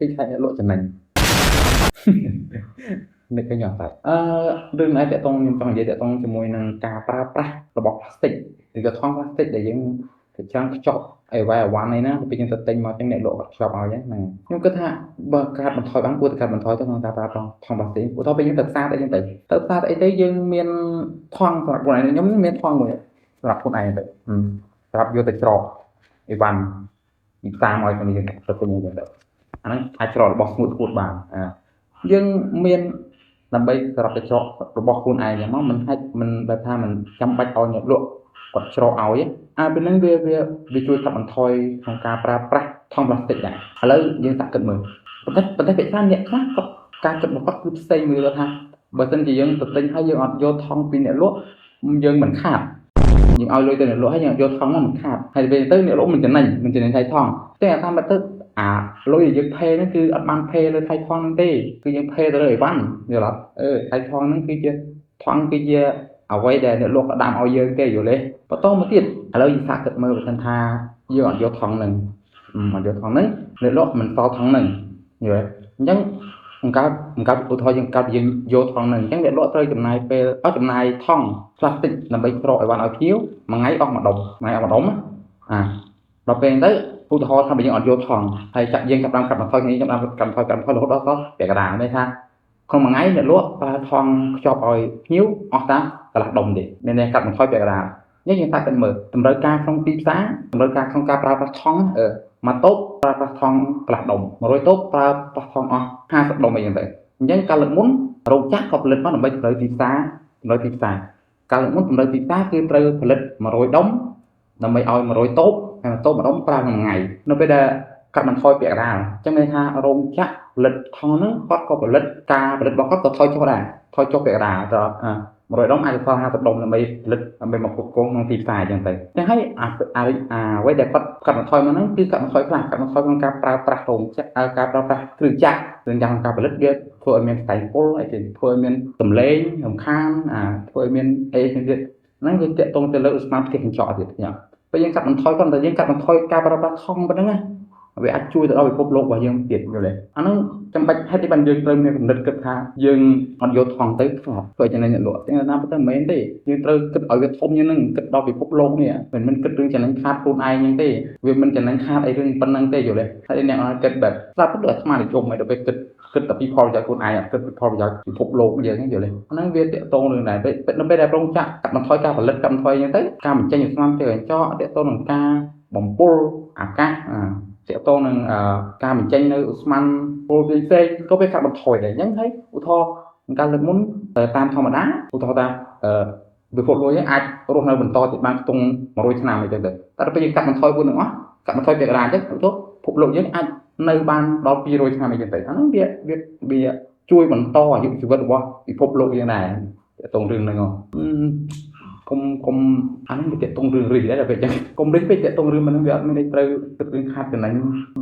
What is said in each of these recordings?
គឺខ្លាចអ្នកលក់ចំណេញ នឹកឃើញអត់តែរឿងនេះតាក់ទងខ្ញុំចង់និយាយតាក់ទងជាមួយនឹងការប្រើប្រាស់របស់ផ្លាស្ទិកឬក៏ថង់ផ្លាស្ទិកដែលយើងទៅចង់ខ្ចប់អីវ៉ៃអវ៉ាន់អីណាពេលយើងទៅទិញមកចឹងអ្នកលក់គាត់ខ្ចប់ឲ្យហ្នឹងខ្ញុំគិតថាបើកាត់បន្ថយបានគួរតែកាត់បន្ថយទៅក្នុងការប្រើប្រាស់ថង់ផ្លាស្ទិកឧទាហរណ៍ពេលយើងទៅផ្សារទៅយើងទៅទៅផ្សារទៅអីទៅយើងមានថង់សម្រាប់ខ្លួនឯងខ្ញុំមានថង់មួយសម្រាប់ខ្លួនឯងទៅសម្រាប់យកទៅច្រកអីវ៉ាន់ពីផ្សារមកឲ្យគ្នាយើងទៅទិញអីចឹងទៅអាហ្នឹងអាចច្រករបស់ស្ងួតស្ងួតបានអាយើងមានដើម្បីសម្រាប់ទៅច្រករបស់ខ្លួនឯងចឹងមកមិនហាច់មិនបែបថាមិនចាំបាច់ឲ្យអ្នកលក់គាត់ច្រកឲ្យអាពេលហ្នឹងវាវាវាជួយកាត់បន្ថយក្នុងការប្រើប្រាស់ថង់ប្លាស្ទិកដែរឥឡូវយើងសាកគិតមើលប៉ុន្តែពេលខ្លះអ្នកខ្លះគាត់ការគិតរបស់គាត់គឺផ្សេងមួយថាបើសិនជាយើងទៅទិញហើយយើងអត់យកថង់ពីអ្នកលក់យើងមិនខាតយើងឲ្យលុយទៅអ្នកលក់ហើយយើងយកថង់មកមិនខាតហើយពេលទៅអ្នកលក់មិនចំណេញមិនចំណេញថ្លៃថង់តែអាតាមទៅអាលុយដែលយើង pay ហ្នឹងគឺអត់បាន pay លើថ្លៃថង់ហ្នឹងទេគឺយើង pay ទៅលើអីវ៉ាន់យល់អត់អឺថ្លៃថង់ហ្នឹងគឺជាថង់គឺជាអ្វីដែលអ្នកលក់ក៏ដាំឲ្យយើងទេយល់ទេបន្តមកទៀតឥឡូវយើងសាកគិតមើលបើសិនថាយើងអត់យកថង់ហ្នឹងអត់យកថង់ហ្នឹងអ្នកលក់មិនសល់ថង់ហ្នឹងយល់ទេអញ្ចឹងបង្កើតបង្កើតឧទាហរណ៍យើងកើតយើងយកថង់ហ្នឹងអញ្ចឹងអ្នកលក់ត្រូវចំណាយពេលអត់ចំណាយថង់ផ្លាស្ទិកដើម្បីច្រកអីវ៉ាន់ឲ្យភ្ញៀវមួយថ្ងៃអស់មួយដុំមួយថ្ងៃអស់មួយដុំអាដល់ពេលទៅឧទាហរណ៍ថាបើយើងអត់យកថង់ហើយចាក់យើងចាប់ដើមកាត់បន្ថយគ្នាចាប់ដើមកាត់បន្ថយកាត់បន្ថយរហូតដល់សល់ពាក់កណ្ដាលន័យថាក្នុងមួយថ្ងៃអ្នកលក់ប្រើថង់ខ្ចប់ឲ្យភ្ញៀវអស់តាកន្លះដុំទេមានន័យកាត់បន្ថយពាក់កណ្ដាលនេះយើងថាគិតមើលតម្រូវការក្នុងទីផ្សារតម្រូវការក្នុងការប្រើប្រាស់ថង់អឺមួយតូបប្រើប្រាស់ថង់កន្លះដុំ100តូបប្រើប្រាស់ថង់អស់50ដុំអីចឹងទៅអញ្ចឹងកាលលើកមុនរោងចក្រក៏ផលិតមកដើម្បីតម្រូវទីផ្សារតម្រូវទីផ្សារកាលលើកមុនតម្រូវទីផ្សារគឺត្រូវផលិត100ដុំដើម្បីឲ្យ100តូបហើយមួយតូបមួយដុំប្រើក្នុងថ្ងៃនៅពេលដែលកាត់បន្ថយពាក់កណ្ដាលអញ្ចឹងន័យថារោងចក្រផលិតថង់ហ្នឹងគាត់ក៏ផលិតការផលិតរបស់គាត់ក៏ថយចុះដែរថយចុះពាក់កណ្ដាលទៅ100ដុំអាចសល់50ដុំដើម្បីផលិតដើម្បីមកផ្គត់ផ្គង់ក្នុងទីផ្សារអញ្ចឹងទៅចឹងហើយអាអាអាអ្វីដែលគាត់កាត់បន្ថយមកហ្នឹងគឺកាត់បន្ថយខ្លះកាត់បន្ថយក្នុងការប្រើប្រាស់រោងចក្រការប្រើប្រាស់គ្រឿងចក្រគ្រឿងចក្រក្នុងការផលិតវាធ្វើឲ្យមានផ្សែងពុលអីទៀតធ្វើឲ្យមានសម្លេងរំខានអាធ្វើឲ្យមានអីទៀតហ្នឹងវាតាក់ទងទៅលើឧស្ម័នផ្ទះកញ្ចក់ទៀតញ៉ាំពេលយើងកាត់បន្ថយគាត់តែយើងកាត់បន្ថយការប្រើប្រាស់ថង់ប៉ុណ្ណឹងណាវាអាចជួយទៅដល់ពិភពលោករបស់យើងទៀតយល់ទេអាហ្នឹងចាំបាច់ហេតុអីបានយើងត្រូវមានគំនិតគិតថាយើងអត់យកថង់ទៅខាតធ្វើចំណេញអ្នកលក់ទាំងណាទៅមិនមែនទេយើងត្រូវគិតឲ្យវាធំជាងហ្នឹងគិតដល់ពិភពលោកនេះមិនមែនគិតរឿងចំណេញខាតខ្លួនឯងហ្នឹងទេវាមិនចំណេញខាតអីរឿងប៉ុណ្ណឹងទេយល់ទេហើយអ្នកអត់គិតបែបស្រាប់ទៅដូចអាត្មានិយមឲ្យដល់ពេលគិតគិតតែពីផលប្រយោជន៍ខ្លួនឯងអត់គិតពីផលប្រយោជន៍ពិភពលោកយើងហ្នឹងយល់ទេអាហ្នឹងវាតាក់ទងរឿងដែរពេលនៅពេលដែលរោងចក្រកាត់បន្ថយការផលិតកាត់បន្ថយអញ្ចឹងទៅការបញ្ចេញឧស្ម័នផ្ទះកញ្ចក់តាក់ទងនឹងការបំពុលអាកាសអាតាក់ទងនឹងការបញ្ចេញនៅឧស្ម័នពុលផ្សេងៗក៏វាកាត់បន្ថយដែរអញ្ចឹងហើយឧទាហរណ៍កាលលើកមុនតាមធម្មតាឧទាហរណ៍ថាអឺពិភពលោកយើងអាចរស់នៅបន្តទៀតបានខ្ទង់100ឆ្នាំអីចឹងទៅតែដល់ពេលយើងកាត់បន្ថយពួកទាំងអស់កាត់បន្ថយពាក់កណ្ដាលអញ្ចឹងឧទាហរណ៍ពិភពលោកយើងអាចនៅបានដល់200ឆ្នាំអីចឹងទៅអាហ្នឹងវាវាវាជួយបន្តអាយុជីវិតរបស់ពិភពលោកយើងដែរតាក់ទងរឿងហ្នឹងហ៎កុំកុំអាហ្នឹងវាតាក់ទងរឿងរិះដែរដល់ពេលអញ្ចឹងកុំរិះពេកតាក់ទងរឿងហ្នឹងវាអត់មានន័យត្រូវគិតរឿងខាតចំណេញ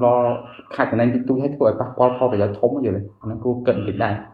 ដល់ខាតចំណេញតិចតួចឲ្យធ្វើឲ្យប៉ះពាល់ផលប្រយោជន៍ធំយល់ទេអាហ្នឹងគួរគិតបន្តិចដែរ។